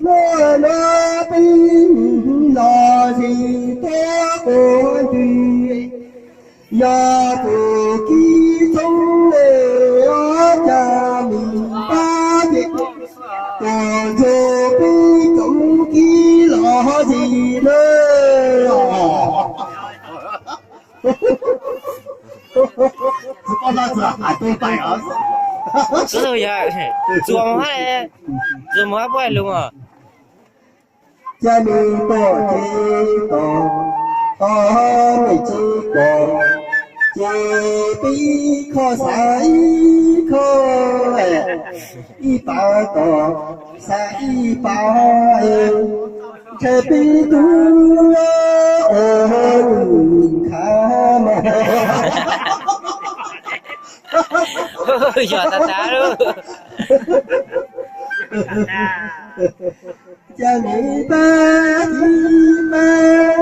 Nuav nuav peb los zis tuab quas ntws, yog tus kib txoob le, ob cag mim pab ces, tuam ntsuag peb tsoom kib los zis lawm. Txug mus hab, txug mus hab puab lug os. Ca mim tom ces tom, tom mim tsis pom, ces peb ib khoj xav ib khoj, ib pas tom xav ib pas, ntshai peb tug ua nws khav mas. Yog tas tas lawm. Ca mim pab txiv pab,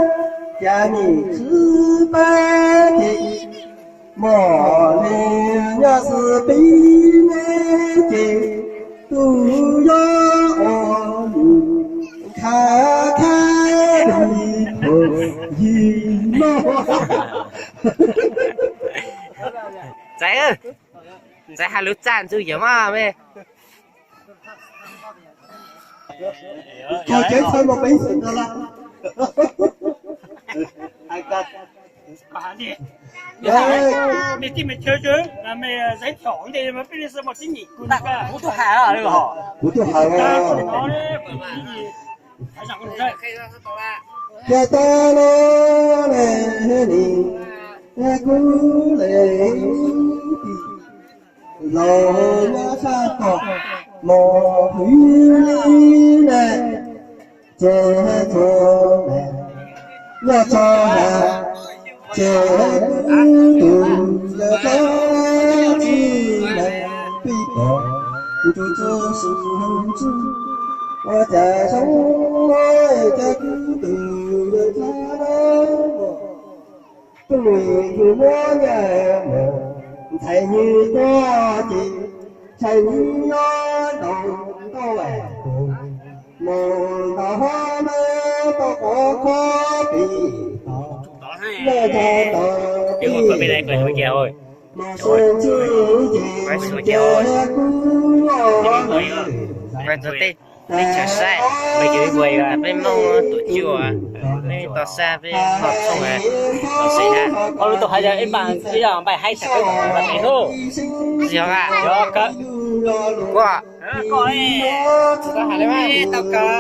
ca mim txiv pab ces, mom li nyob xwb peb neb ces, tug yuav ua nws khav khav li thaum yig noj. Txawm, txawm has lug txaj ntxug yawm maj me. Koj cev txhawb los peb xwm no la. Kuv tuaj has, kuv tuaj has. Ces tau no ne, kuv le laus nyob sab tod, mos hwv li ne, ces txhua ne, nyob tso has, ces kuv tus yawg txawj tsis le pib kom, tus txwj sub txwj, ua cas zoo, ces kuv tus yawg txawj le pib kom, tus nws yug muab nyiaj mus, ntxhais nws tuaj ces, ntxhais nws nyob ntaus ntaub tus, mus ntaus hab mab tau quav khob pem tod, noj nrog tod pem tod, mus sib ntsib ces kuv ua Teb chaws saib, peb Moob tuam cuj, peb tau saib peb hom txooj los xwb na. Ua lub tau hais tias ib npaum ib yam npaum haib tshaj peb mus pem hnub. Tsis yog a? Yog kawg. Ua, tau kawg.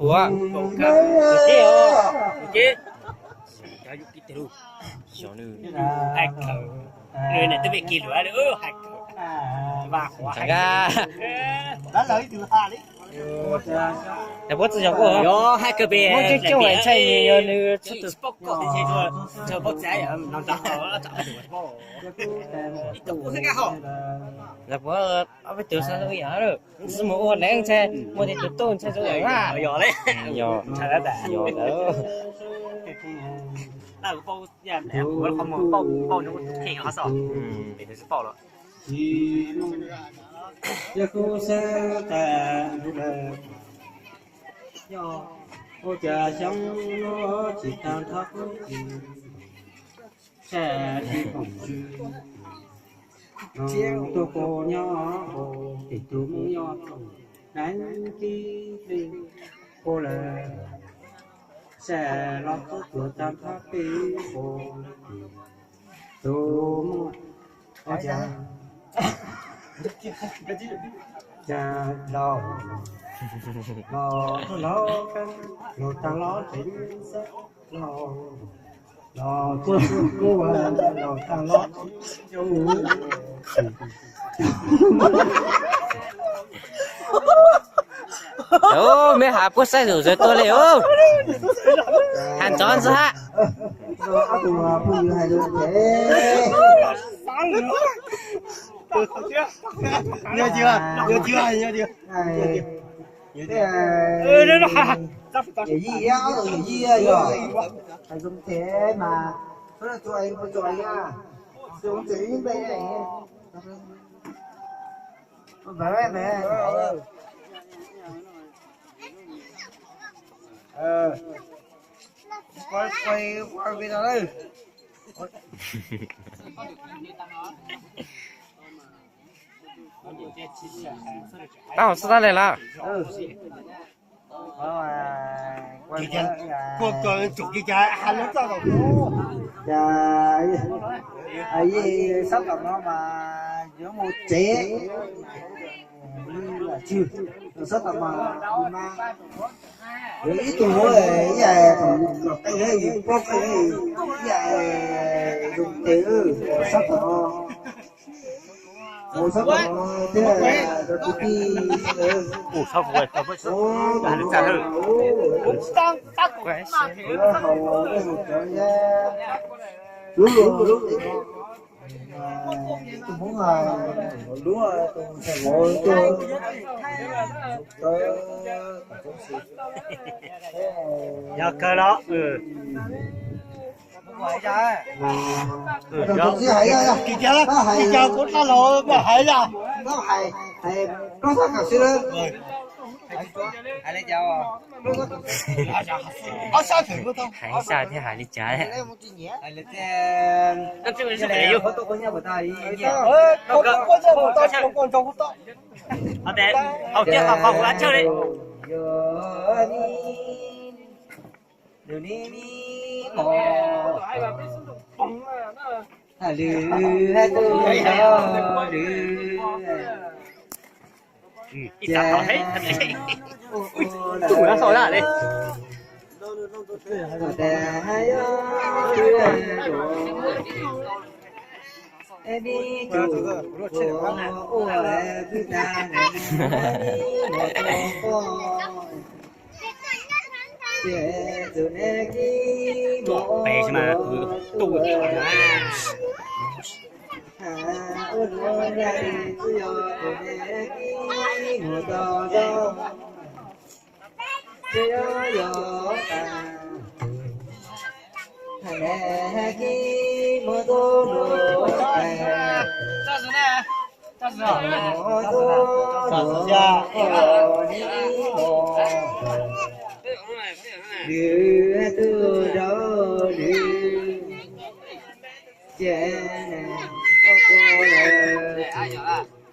Ua, tus kib os, tus kib. Xyov nws hais kawg, nws twb pem kis lug hais kawg, vas huv hais kawg. Puab tsis yog kuj yog hais kawg pem, muaj coob coob ntshai yog nws txhua tus. Los puab ob peb tug sab ib yam lawm, xwb mus ua leej ntshai muaj tej tus tuaj ntshai zoo yam na. Yog, yog lawm. Yog kuv xav tas ntuj lawm, yog ua cas xyoo no tsis tag nrho kuv tsis, tsis pom tsw, tuaj kuv nyob ua tim tus Moob nyob txooj neeb kib plig ua lawm, sab los txhua tuag tag nrho peb ua tus Moob. Ua cas, cas laus, laus, laus tag los tseem xav laus, laus txhua txhua kuv laus tag los tseem Meb has puab saib zom zaws tuaj li os. Has ntxov ntxov hab. Yawm yij, ob tug yawm yij yog hais zoo thiab mas, txhua txhua ib npe, ib npe, ib npe. Tau xwb tau li lawm. Sab tom no mas yuav mus tsev, sab tom mas yuav ib tug ib yam thaum los qeej, plaub qeej, ib yam zoo tes sab tom no. Mus sab tom no thiab cov kwv tij sawv daws, ub, haus dej haus cawv, lub lub tus Hmoob hais, lub tus ntxhais vauv tuaj, yog kawg los. Hais, hais, hais, hais, hais li cas? Hais li cas thiab hais li cas? Hais tias, hauv tias qhov qhov kuv ua tsawg li. Lwm ni ni mos, lwm hais tus nrog lwm. Ib sab tom, tus no sau da li. Tes hais yog es me tus ua ua pwj tag na, me mus tua poj. Ces tus neb kib mus ua luag tuaj, ua luag yaj li twb yog tus neb kib mus tau zoo. Ces yog yog tas, neb kib mus tua luag tas. Lwm tus rau lwm, ces ua tus lawm, ces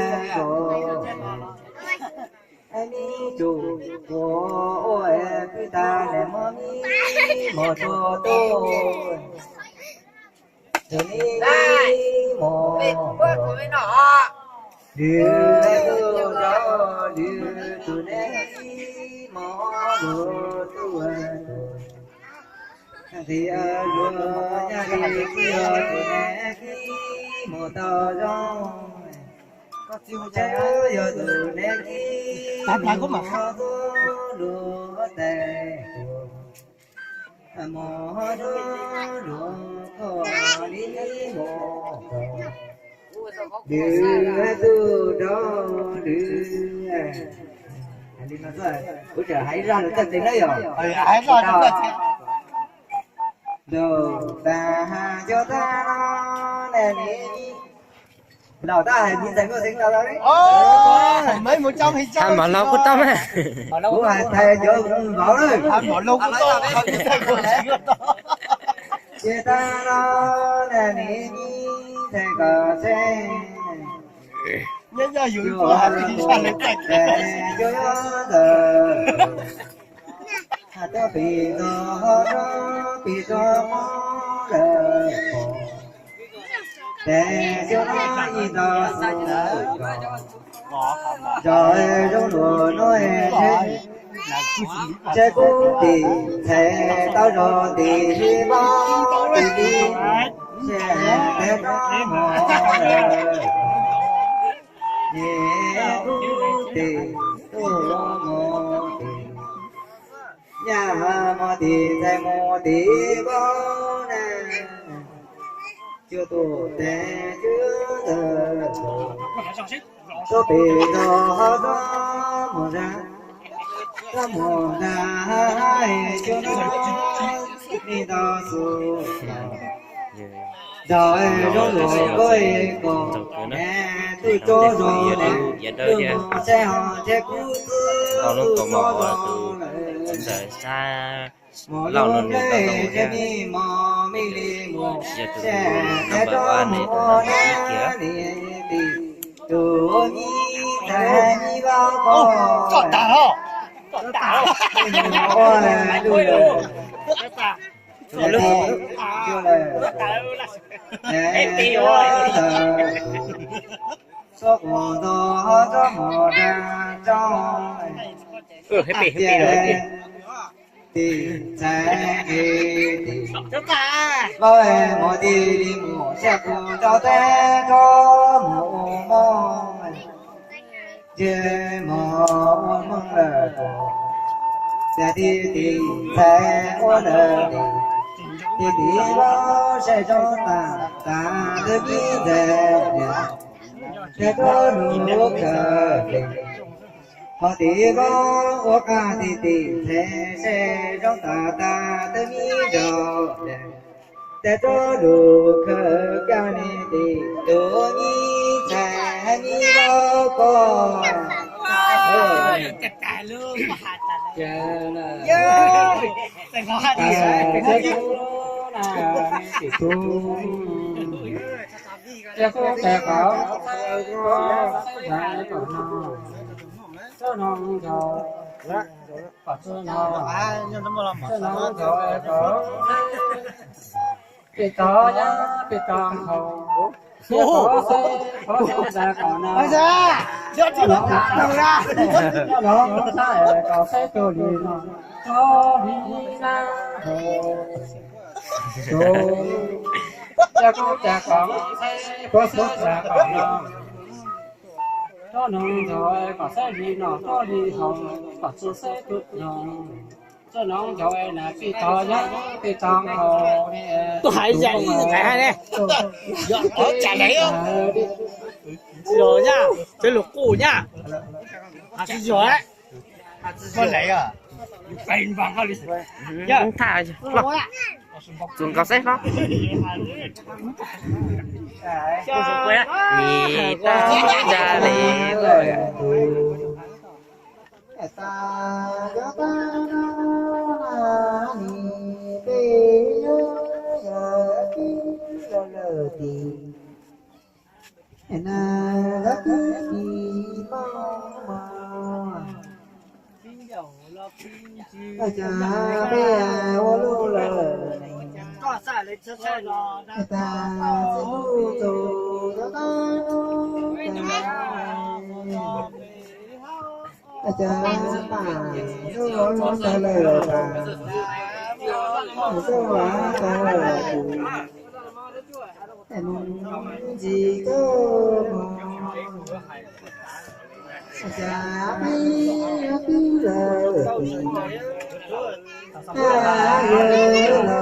twb nkaus, es me tus ua ua pwj tag na, muab me mus tua tuaj. Tus neb kib mus, lwm tus rau lwm, tus neb kib mus ua luag tuaj. Nqis luag yaj li twb yog tus neb kib mus tau zoo. Ces yog tus neb kib mus tua luag tes, mus tua luag koj li mus, lwm tus rau lwm. Hais li no xwb, kuv tseem hais ib zaj lus txawj tes na yom. Ntaus tas cov tag no, ntaus tas hais me ntxhais Nkauj Xeeb tau li. Hais mos laug kuj tau mas. Kuv hais thaiv cov vauv lawm. Ces tag no, ntaus me ntxhais Nkauj Xeeb, cov ntawd, hais tau pim tau, pim tau hmo lawm, ces cov no ib nta xu lawm, zos zoo luag no es, ntshe kuv tus ntxhais tau zov tim sib mob tim li, ntshe peb no hmo lawm, es kuv tus tuaj los mus tim, yaj mus tim ntxhais mus tim vauv na, cua tus tes cua ntawd, txhob pem txog ho txhob mus ntag, txhob mus ntag, cua no ib nta xu los, zos zoo luag koj es kom neb Tus coj zoo, yav dawb thiab. Tau lub kaus mom uas tus ntxawm Xab Lauj no nws tau hu thiab. Yog tus number one ne, tus number ib kiag. Tim ntxhais, tim laus mus tim li mus xyaj kuv rau teb rau mus ua hmoob, ntsej muag ua hmoob lawm kuv, cas tim tim ntxhais ua lawm li, tim tim laus saib zoo tas tas twb pib ntxhais, cas rau lub kawg li. Ho tim vauv ua qab tim tim ntxhais saib zoo tas tas twb pib zog, cas rau lub kawg kawg li tim tus me ntxhais me vauv ko. Ces kuv na, tim kuv, ces kuv tes qhov, txawj no, txawj no nkaus, kom txawj no, txawj no nkaus kom pem tod, pem tod nkaus, pem tod, pem tod kom no, no, no, kom saib tug li no, txog li na, txog, cas kuv cas kom saib, kuv saib kom no. Txoj no nkaus kom saib li no, txoj li haus kom txawj saib tug no. Txoj no nkaus na pem tod, pem tod nkaus, tuaj hais yam ib ntxhais hais ne. Yog tsam lawv, yog nyab, tsev lus quj nyab, has tsis yog, muaj lawv, thaj, txus nkaus saib hlob. Nim tab ntsa li lawm. Cas peb ua luaj lawm, tas txiv kuj tus tab tab cas pam, ntxuj ua tag lawm pam, ntxuj ua tag lawm kuv, mus ntsis koj mus, cas peb twb lawm, yawg los peb zoo lawm,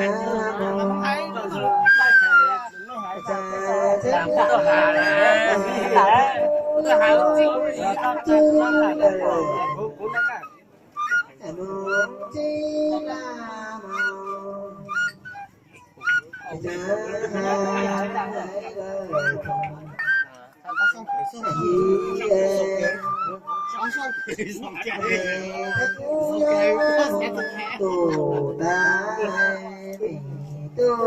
tus tab tus ib lub kuv, tus tab mus, cas txeb tus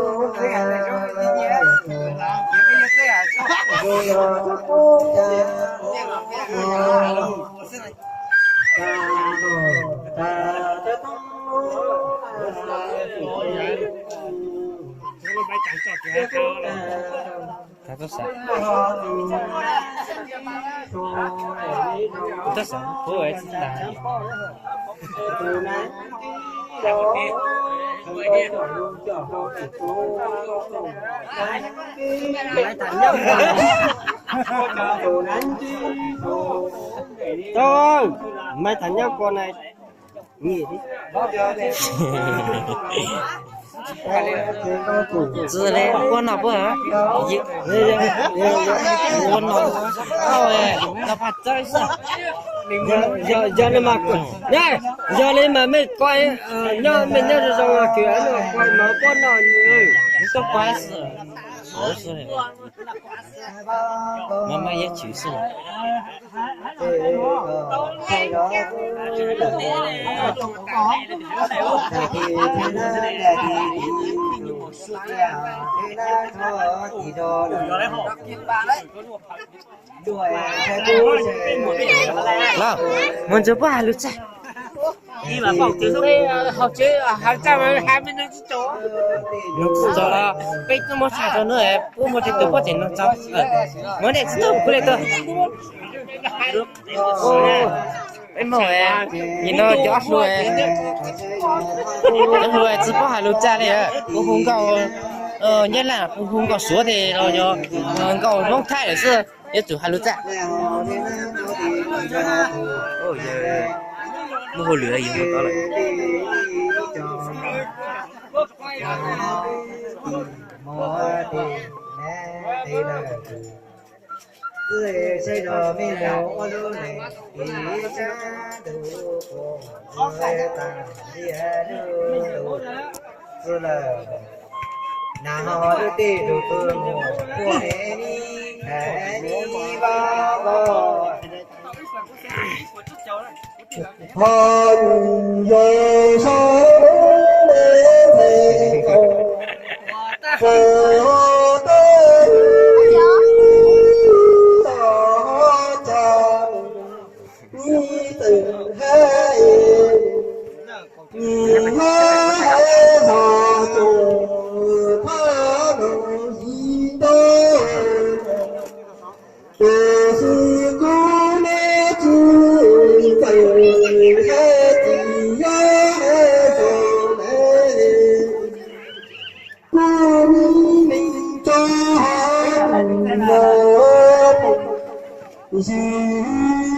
ib lub kuv, tus ib lub kuv, tus ib lub kuv, Tab xav pub tsis tas. Tau, maiv tham nyab ko na, nyim li. Txi li puab no puab, puab no, no pab txawb xwb. Yog li mas mej koj nyob, mej nyob zoo zoo kws koj no puab no, tuaj pab xwb. Maj maj yeeb tshwm xwb. Los, mus ntsib puab has lug txaj. Nug txug los peb tub muab tshaj rua nub, puab muaj tej tug puab tseem nug txog. Muab dej tsi tau kuv le tug. Peb Hmoob, nim no cov hluas, cov hluas tsi paub has lug txaj li, puab hu nkauj Nyab Laj, puab hu nkauj Suav tes los yog nkauj Hmoob Thaib lawm xwb, yuav tsum has lug txaj. Muaj hauj lwm yus mus tod lawm. Txwj saib zog mej mus ua lub neej tiv sab ntuj puag tag li lub txwj lawm. Nag hmo lub tij lug txwj mus puag ne ni khais ni vaj vog. Ho yog sab le ntxhais txaus tau tag, nws txawm hais, nws hais hais zog tus phab lug yim tau. Tus xwb kuv neb tsis txawj hais tsis yog hais zoo ne. Kuv mej tso hauv los, yus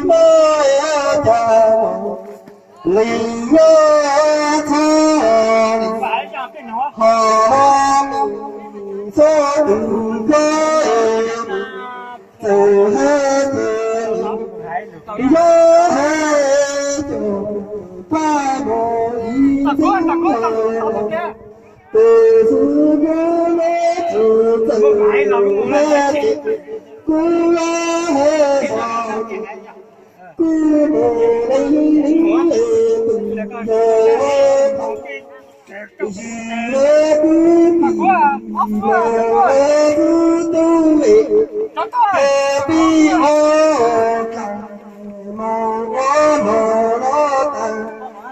maj cas li nyob txog ho txog tus koj txawm hais tias yog hais tias pab mus ib tug tus xwb kuv neb tsis txawj hais tias kuv hais tias kuv mus li li tus yog Yus le kuv tis los le kuv tub le, es pib ob kas mus ua hluas los tas,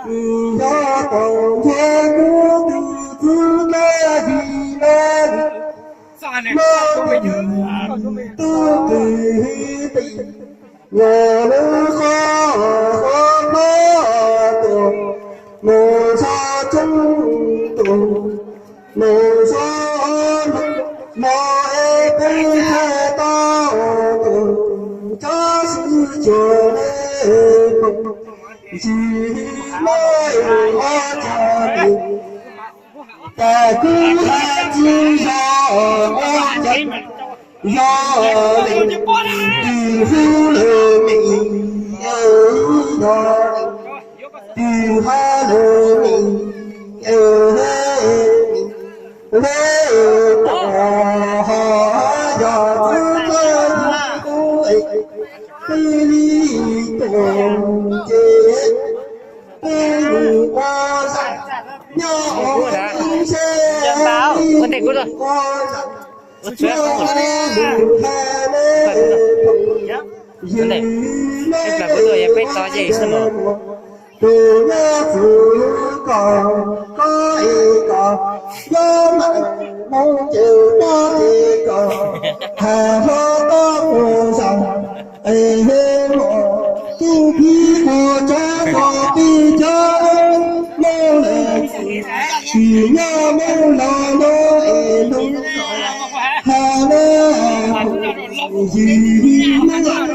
nws yog tau nrhiav kuv tus txwv dab tsi na, noj tub twg ti. Yog lub qhov qhov plob tus, mus txog tseeb tus, mus txog no es peb thaij tau tus, tsob sib cuag le koom, tsis muaj ob cag li. Cas kuv hais tsis yog, yog tus hlub lawm me, yog tus hab lawm me, le tus ho yog txwj txwj kuv, txwj li tus ces peb nws ua nyob ua ntseb ua Tus nyob txwv kom koj es kom nyob mam mus ces koj es kom has hlo koj mus zas es mos tub pib qhua tsob qhua pib cov mob lawm tsis nyob mob los no es lub has na yim mob.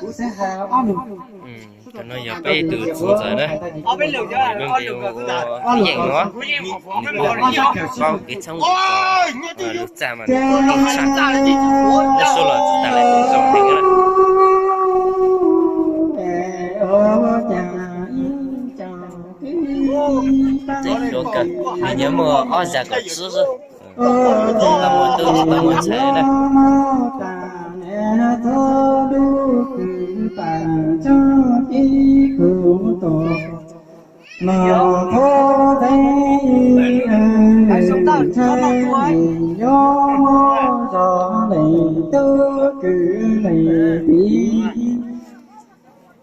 Kuv xav hais ob lus. Tam no yog peb tus txiv ntxawm na, nws npe hu ua Yeej no, nws kuj yog paub kev txheeb lus txaj mas nws tshaj, nws suab los tsis tas lawm, zoo heev na. Tseem hluas kawg, nws nyuam muaj ob xyoos kaum tsib xwb. Tau muaj tub tsis tau muaj ntxhais na.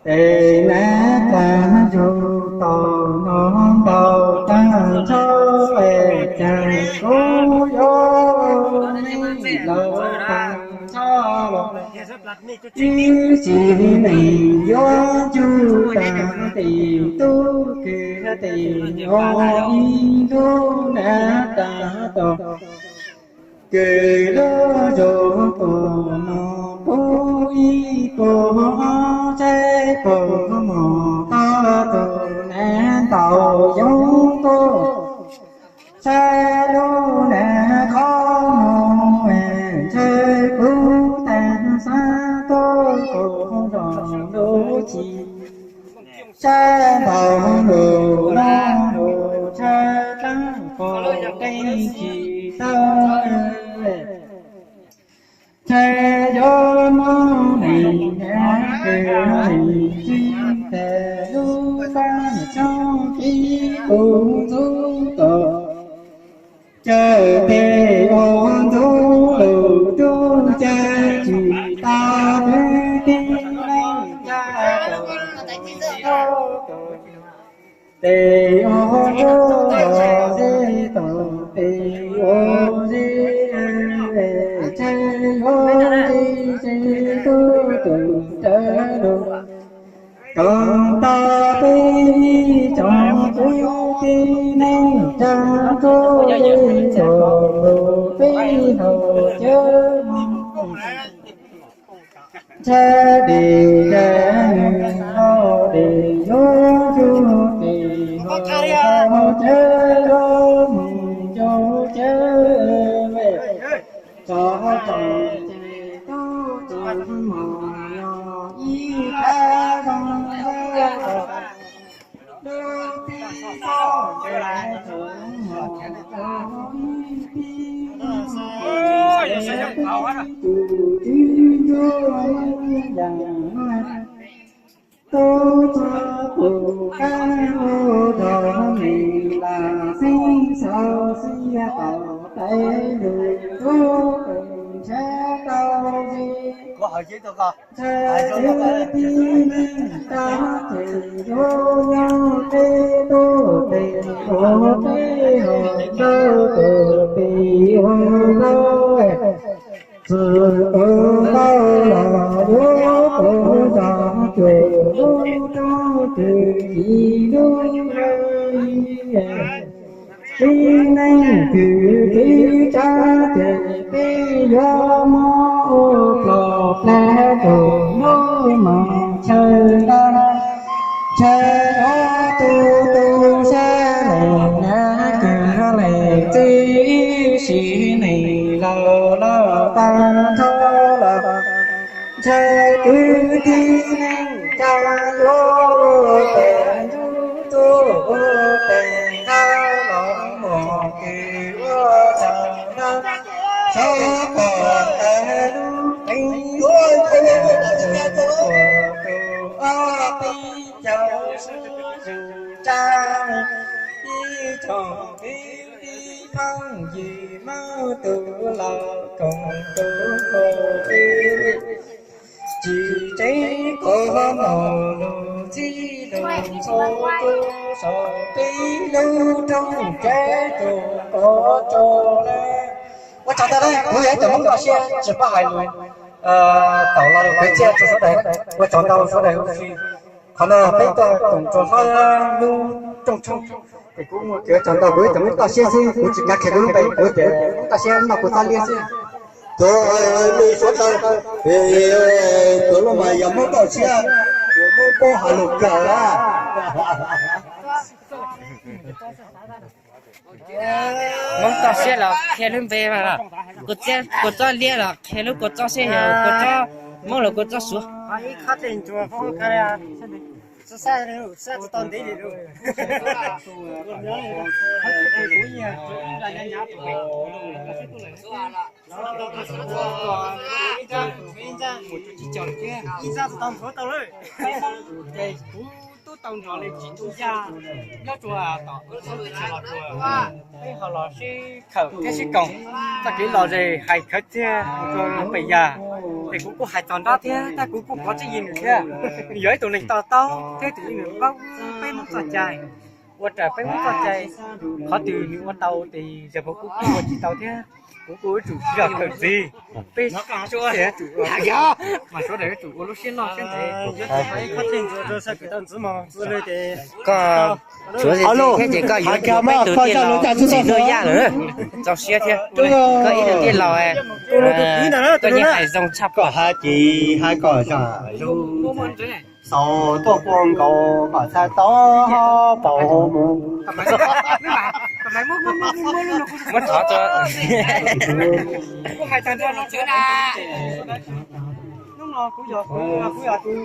Tes nab plas zug tos no ntau tag nrho, es cas kuv yuav nej los tag nrho los. Ib tsis neeg yuav ntsug tag tes tub kws tes nyuam ib lub nab tag tos. Kws lub zog puag no pub ib puag ob tsheb puag mos tau tus nab ntaus yoov tuaj. Tsheb lub nab qhov muag, tsheb kuv tag sab tuaj puag zos lub tsis. Tsheb ntaus lus loj lus tsheb dlaab puag qeej tsis tau. Tsheb yuav muab neeg nyav kws neeg tsis tes lub kab tshoob kib kuv ntxub tos. Caw tes ua ntxub lus rub caw tsis tau twb tib leeg caw tes ua ntxub los ze tos tes ua ze, tsheb yuav ze ze tub tus rawv lus. Koom tau peb ib tsoom kwv tij neej tsa, txhua leej txhua tus peb haus cawv mog. Tsheb dej daj nws hau dej yuav ntsug tes haus cawv yuav mus ntsug cawv. Tso tso ces tub tus mos yog ib thaj zoo nkauj. Lub pib txoj npe tub mos yog ib pib, tus tswv ncuab yam no. Tub txog pum kab ua dog me lam xeeb xaus xiab tau tais lug tub tus ntshav tau ze. Ntshav txwv tib neeg tag ces yuav nyob peb tub pem ua peb hos ntau tus pem ua ntau. Txwm tus ntau los yuav puv zog cuag lub roob twg yim lub hawv. Tib neeg twg twb tsav ces peb yuav muab ua plom plag rau lub mos chaw dab. Chaw yuav tu tu sab leej nab kawg leej txiv, ib sim neej laus loj tag nrho lawm. Ntshe kwv tij neej tsa yuav ua pem ntsuj tus ua pem nqaj los mus kws ua tsaug ntau. Txhob pom tawm lub qeej ua tus ob peb caug sub zus tsa, ib tsoom kwv tij phooj ywg muab tus laus koom tus hluas peb. Tsis tseeb kov mus lug txhib lug ntxhua tu saum peb lub rooj cev tus kov tso lawm. Ua tsaug ntau lawm, kuv yog ib tug Hmoob koj siab tsis paub hais lus, tau los lug kwv txhiaj rau sawv daws. Ua tsaug ntau sawv daws huv si. Qhov no peb tuaj koom rau hlob lub rooj tshoob. Ces kuv mus txog ntawd kuv ib tug Hmoob toj siab xwb, kuv tsis kav qhia kuv lub npe, kuv tias Hmoob toj siab noj kuv txob liab xwb. Tuav lub suav taw, tuav lub mas yog Hmoob toj siab, tuav Hmoob paub hais lus kawg. Hmoob toj siab los qhia lub npe mas, kua txob liab los qhia lub kua txob siab, yog kua txob Hmoob los kua txob Suav. Kuv tub tau nrog li tsis tu yaj nyob rua tom teb chaws los rua, peb ho los sib khawm thiab sib koom, txoj kev lom zem hais khawv txiag rua pem yam. Es kuv kuj hais txog nrab thiab, tab kuv kuj kov tsib yig nws thiab. Nws yog ib tug neeg to taub thiab tus ib nws paub peb Hmoob txoj cai, ua raws peb Hmoob txoj cai. Qhov twg nws ua tau ces yog kuv kuj ua tsis tau thiab. Kuv kuj yuav tsum yog kawm ntxiv, peb suav daws yuav tsum, mas suav daws yuav tsum ua lub siab loj siab ntev. Koj tshuav thiab ces koj yuav tsum peb tug tij laug txim nuj yaj lawm, txaus siab thiab. Koj ib tug tij laug, koj yeej hais zoo tshaj plaws. Hais kom zam lub xaus tuaj pua nkaus kom txhaj tau paus mus. Muab thov tso. Hnub no kuv yog, kuv yog tus,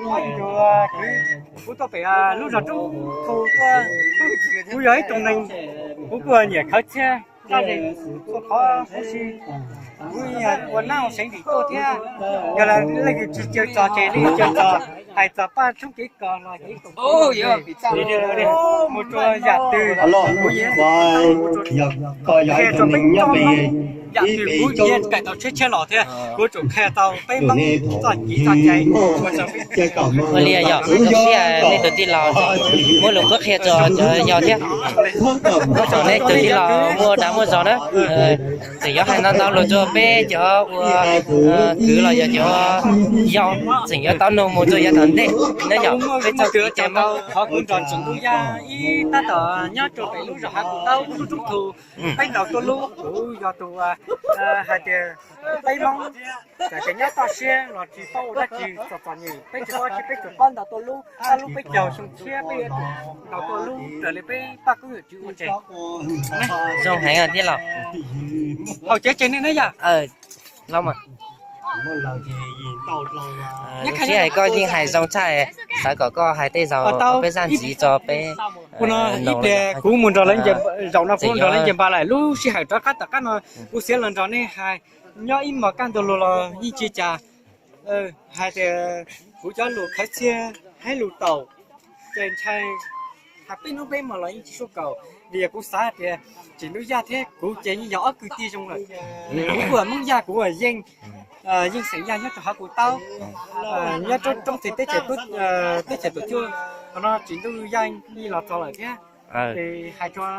kuv tuaj pem lub zos Roob Thu tuaj, kuv yog ib tug neeg, kuv kuj nyiam khawv txhiaj, dab zes, ua qhov huv si, kuv ua nab ua seev vim tuaj thiab. Yog leej twg tsis caw txog ces leej twg caw txog, hais txog Paj Tshoob Kev Kos los ces ib tsoom mus rua yam twg, kuv yeej qhia rua peb cov Hmoob yam twg kuv yeej kawm tau tshiab tshiab los thiab, kuv tsum qhia tau peb Hmoob txoj kev txoj cai. Ua li yog zoo siab nej tus tij laug muab lus qhuab qhia rua cov yau thiab. Ua tsaug nej tus tij laug muaj dag muaj zog na. Tseem yuav hais ntau ntau lus rua peb cov ua kwv los yog cov yau, tseem yuav tau nug mus rua yav tom ntej na yom. Peb txoj kev cai Hmoob, qhov kuv nrog Tsim Nuj Yaj ib tab tom nyob rua pem lub zos Hav Kuv Taub lub Roob Thu, peb ntaus tuaj lub, kuv yog tus hais tias peb Hmoob txawm tias nyob toj siab los tsis paub ua dab tsi txom txom nyem, peb tsis paub dab tsi, peb tsuas paub ntaus tuaj lub, tab lub peb caug xyoo tshiab peb yuav tsum ntaus tuaj lub raws li peb paj koob yawm tswv ua tseg. Zoo heev tij laug. Haus tsev tseg nej na yom. Los mas, sib hais koj yeej hais zoo tshaj, xav kom koj hais tej zaum peb zaj ntxiv rua peb. Ib pliag kuv mus nrog lawv, zaum no kuv nrog lawv nce npas lawm, lub sij hawm rov qab tom qab no kuv xiav los nrog nej hais. Nyob ib hmos kaj ntug lug los yeej tsis cas, hais tias kuv cov lus khawv txhiaj, hais lus taum, ces ntshai hais peb hnub peb hmo los yeej tsis suav kaum, vim yog kuv xav tias Tsim Nuj Yaj thiab kuv ces yeej yog ob kwv tij zoo lawm. Kuv kuj Hmoob Yaj, kuv yeej, yeej xeem Yaj nyob rau Hav Kuv Taub, nyob roob txim teb chaws, teb chaws Tuam Cuaj, qhov no Tsim Nuj Yaj yeej los txog lawm thiab. Ces hais rua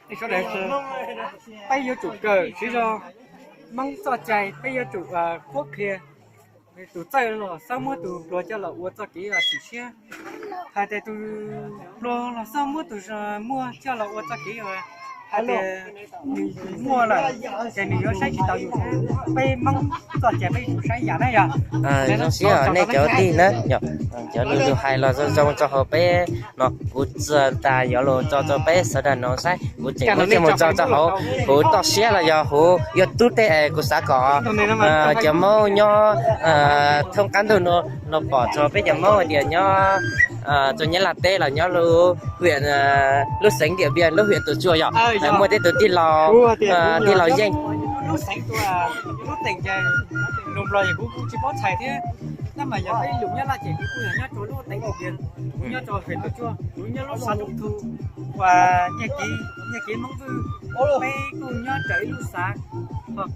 nej sawv daws, peb yuav tsum kawm siv zog Hmoob txoj cai, peb yuav tsum qhuab qhia. Tus txawj los xob muab tus pluag coj los ua txoj kev tsim siab. Hais tias tus pluag los xob muab tus muag coj los ua txoj kev, hais tias nws muaj lawm ces nws yuav saib tsis taus yus thiab. Peb Hmoob txoj cai peb yuav tsum saib yam na yom. Zoo siab nej cov tij na, cov lus lus hais los zoo zoo rau hauv peb no. Kuv txawm tas yuav lus tso rau peb sawv daws no saib, kuv tseem muab coj mus tso rau hauv huv toj siab los yog huv YouTube tej es kuv xav kom cov Hmoob nyob thoob qab ntuj no pom txog peb cov Hmoob hais tias nyob rau Nyab Laj teb los nyob lub huyện, lub xeev Điện Biên, lub huyện Tủa Chùa yom, muaj tej tus tij laug, tij laug Yeej. Lub xeev, lub teem ces lus Nplog ces kuv kuj tsis paub txhais thiab, tab mas yog peb lus Nyab Laj ces kuv kuj yog nyob rau lub teem Điện Biên, kuv nyob rau huyện Tủa Chùa, kuv nyob lub xav Trung Thu, uas nyiaj kev, nyiaj kev Hmoob Vwj, peb kuj nyob raws ib lub xav. Yog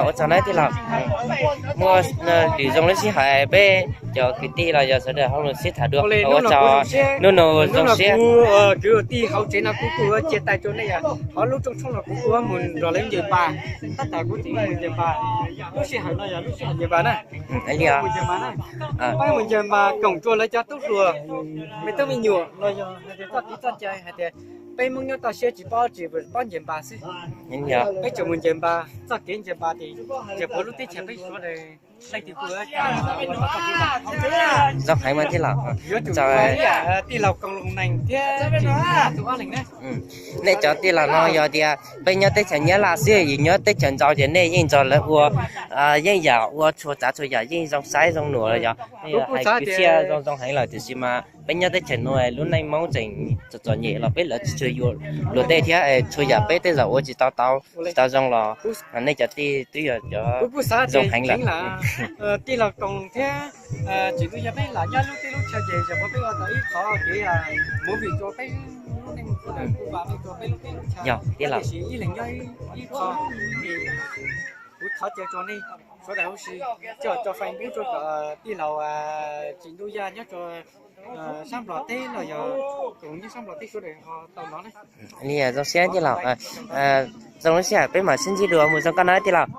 ua tsaug na tij laug, muaj lwm zoo lub sij hawm peb cov kwv tij los yog sawv daws ho los sib tham dua. Ua tsaug, hnub no zoo siab. Kwv tij hauv tsev no kuv kuj cia tais rau nej, qhov lub rooj tshoob no kuv kuj mus nrog lawv ncaws npas, tab tas kuv tseem mus ncaws npas. Lub sij hawm no yog lub sij hawm ncaws npas na. Peb mus ncaws npas koom rau lawv cov tub hluas, me tub me nyuam los yog hais tias txoj kev txoj cai hais tias peb Hmoob nyob toj siab tsis paub tsis paub ncaws npas xwb. Peb tseem mus ncaws npas, txoj kev ncaws npas ces ncaws puav lub teb chaws peb sawv daws leej twg kuj zoo heev mas tij laug. Tij laug Koos Loos Nees thiab tus ob leeg na. Nej cov tij laug no yog tias peb nyob teb chaws Nyab Laj xwb, yus nyob teb chaws Nplog ces nej yeej nrog lawv ua, yeej yam ua txhua tsav txhua yam yeej zoo saib zoo num los yog hais kwv txhiaj zoo zoo heev lawm, tiam sis mas peb nyob teb chaws no lub neej Hmoob tseem txom txom nyem los peb lawv tsis tshua yuav luag tej thiab, txhua yam peb tej zaum ua tsis tau tau, tsis tau zoo los nej cov tij twb yog cov zoo heev lawm. Tij laug Koos Loos thiab Tsim Nuj Yaj peb lam nyob lub teb lub chaw ces yog muab peb ua tau ib qho kev movie rau peb lub neej sawv daws kuj vam meej rau peb lub teb lub chaw. Yog tij laug, ib leeg nyob ib qho. Kuv thov caw rau nej sawv daws huv si coj tso Facebook rau kom tij laug Tsim Nuj Yaj nyob rau sab Nplog teb los yog Koos nyob sab Nplog teb sawv daws ho tau hnov na. Li zoo siab tij laug, zoo lub sij hawm peb mam sib ntsib dua, mus zoo koj na tij laug.